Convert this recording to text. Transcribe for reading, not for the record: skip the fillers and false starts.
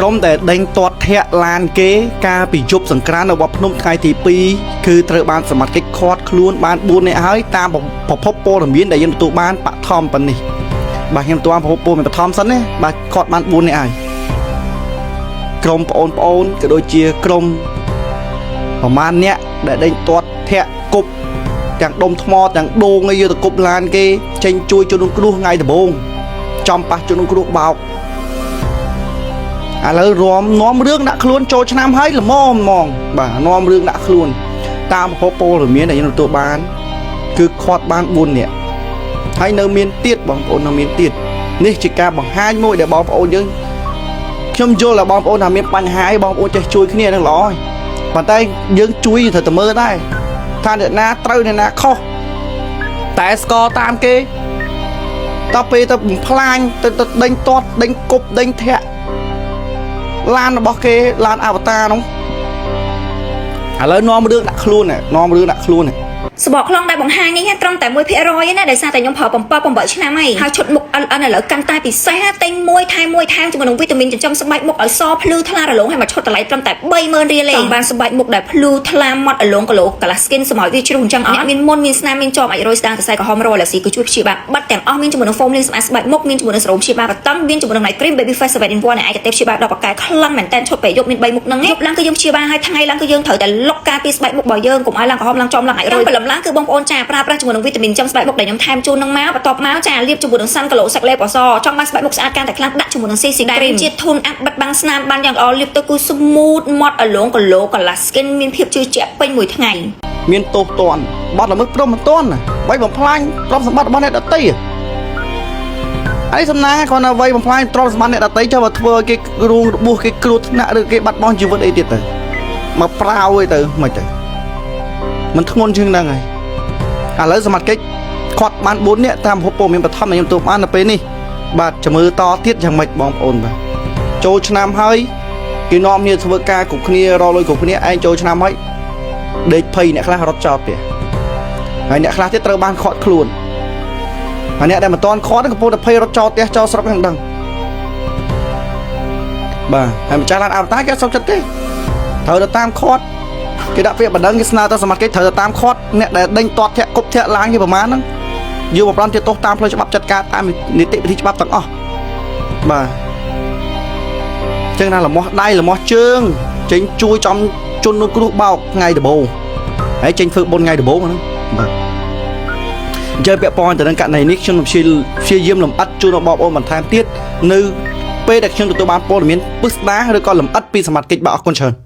ក្រុមដែលដេញទាត់ធាក់ឡានគេកាលពីយប់សង្ក្រាន្តនៅវត្តភ្នំថ្ងៃទី2គឺត្រូវបានសមត្ថកិច្ចឃាត់ខ្លួនបាន4នាក់ហើយតាមប្រភពព័ត៌មានដែលយើងទទួលបានបឋមប៉ុណ្នេះបាទខ្ញុំទទួលបានប្រភពព័ត៌មានបឋមសិនណាបាទឃាត់បាន4នាក់ហើយក្រុមប្អូនប្អូនក៏ដូចជាក្រុមប្រមាណអ្នកដែលដេញទាត់ធាក់គប់ទាំងដុំថ្មទាំងដូងអីយកទៅគប់ឡានគេចេញជួយជនរងគ្រោះថ្ងៃដំបូងចំប៉ះជនរងគ្រោះបោក ឥឡូវរំនាំរឿងដាក់ខ្លួនចូលឆ្នាំហើយល្មមហ្មងបាទនាំរឿងដាក់ខ្លួន តាមប្រភពព័ត៌មានដែលយើងទទួលបាន គឺខាត់បាន4នាក់ហើយនៅមានទៀតបងប្អូននៅមានទៀតនេះជាការបង្ហាញមួយដែលបងប្អូនយើងខ្ញុំយល់ថាបងប្អូនថាមានបញ្ហាអីបងប្អូនចេះជួយគ្នានឹងល្អហើយប៉ុន្តែយើងជួយត្រូវតែមើលដែរថាអ្នកណាត្រូវអ្នកណាខុសតែស្ករតាមគេតទៅពេលទៅបំផ្លាញទៅដេញទាត់ដេញគប់ដេញធាក់ ឡានរបស់គេឡានអវតារនោះឥឡូវនាំរឿងដាក់ខ្លួនណែនាំរឿងដាក់ខ្លួនណែ សបកខ្លងដែលបង្ហាញនេះត្រឹមតែ1%ណាដោយសារតែខ្ញុំប្រើ7 8ឆ្នាំហើយហើយឈុតមុខ LN ឥឡូវកាន់តែពិសេសទិញមួយថែមមួយថែមជាមួយនឹងវីតាមីនចិញ្ចឹមស្បែកមុខឲ្យសភ្លឺថ្លារលោងហើយមួយឈុតតម្លៃត្រឹមតែ30000រៀលទេចង់បានស្បែកមុខដែលភ្លឺថ្លាម៉ត់រលោងគីឡូកន្លះ skin សម្រាប់វាជ្រុះអញ្ចឹងអត់មានមុនមានស្នាមមានជាប់អាចរយស្ដាងសរសៃក្រហមរលស៊ីគឺជួយព្យាបាលបាត់ទាំងអស់មានជាមួយនឹង foam លាងសម្អាតស្បែកមុខមានជាមួយនឹងសេរ៉ូមព្យាបាលបតឹងមានជាមួយនឹង night cream baby face 7 in 1ដែលឯកទេសព្យាបាលដល់បកែខ្លាំងមែនតើឈុតពេលយប់មាន3មុខហ្នឹងយប់ឡើងគឺយើងព្យាបាលហើយថ្ងៃឡើងគឺយើងត្រូវតែលុកការពារស្បែកមុខរបស់យើងកុំឲ្យឡើងក្រហមឡើងចំឡើងអាចរយព្រលឹមឡើងគឺបងប្អូនចាប្រើប្រាស់ជាមួយនឹងវីតាមីនចំស្បែកមុខដែលខ្ញុំថែមជូននឹងមកបន្ទាប់មកចាលាបជាមួយនឹង Sun Glow សាក់លេបអសចង់បានស្បែកមុខស្អាតកាន់តែខ្លាំងដាក់ជាមួយនឹង CC cream ជា tone up បិទបាំងស្នាមបានយ៉ាងល្អលាបទៅគឺ smooth ម៉ត់អលងគីឡូកន្លះ skin មានភាពជឿជាក់ពេញមួយថ្ងៃ មានទោសទណ្ឌបាត់ល្មើសព្រមមិនទាន់ណាវាយបំផ្លាញទ្រព្យសម្បត្តិរបស់អ្នកដទៃហើយសំណាងគ្រាន់តែវាយបំផ្លាញទ្រព្យសម្បត្តិអ្នកដទៃចុះបើធ្វើឲ្យគេរូងរបួសគេគ្រោះថ្នាក់ឬគេបាត់បង់ជីវិតអីទៀតទៅមកប្រាវអីទៅមិនទៅមិនធ្ងន់ជាងហ្នឹងហើយឥឡូវសមត្ថកិច្ចខាត់បាន4នាក់តាមប្រភពព័ត៌មានបឋមដែលខ្ញុំទទួលបាននៅពេលនេះបាទចាំមើលតទៀតយ៉ាងម៉េចបងប្អូនបាទចូលឆ្នាំហើយគេនាំគ្នាធ្វើការគ្រប់គ្នារកលុយគ្រប់គ្នាឯងចូលឆ្នាំហើយ ដេកភ័យអ្នកខ្លះរត់ចោលផ្ទះហើយអ្នកខ្លះទៀតត្រូវបានខាត់ខ្លួនហើយអ្នកដែលមិនទាន់ខាត់ហ្នឹងកំពុងតែភ័យរត់ចោលផ្ទះចោលស្រុកហ្នឹងដឹងបាទហើយម្ចាស់ឡានអវតារគេអត់សុខចិត្តទេត្រូវទៅតាមខាត់គេដាក់ពាក្យបណ្ដឹងគេស្នើទៅសមត្ថកិច្ចត្រូវទៅតាមខាត់អ្នកដែលដេញទាត់ធាក់គប់ធាក់ឡានគេប្រមាណហ្នឹងយកមកផ្ដន្ទាទោសតាមផ្លូវច្បាប់ចាត់ការតាមនីតិវិធីច្បាប់ទាំងអស់បាទអញ្ចឹងណាលមាស់ដៃលមាស់ជើងចេញជួយចំជននោះគ្រោះបោកថ្ងៃដំបូង ហើយចេញធ្វើបុណ្យថ្ងៃដំបូងហ្នឹងបាទអញ្ចឹងពាក់ព័ន្ធទៅនឹងករណីនេះខ្ញុំនឹងព្យាយាមលម្អិតជូនដល់បងប្អូនបន្ថែមទៀតនៅពេលដែលខ្ញុំទទួលបានព័ត៌មានពិស្ដារឬក៏លម្អិតពីសមត្ថកិច្ចបាទអរគុណច្រើន។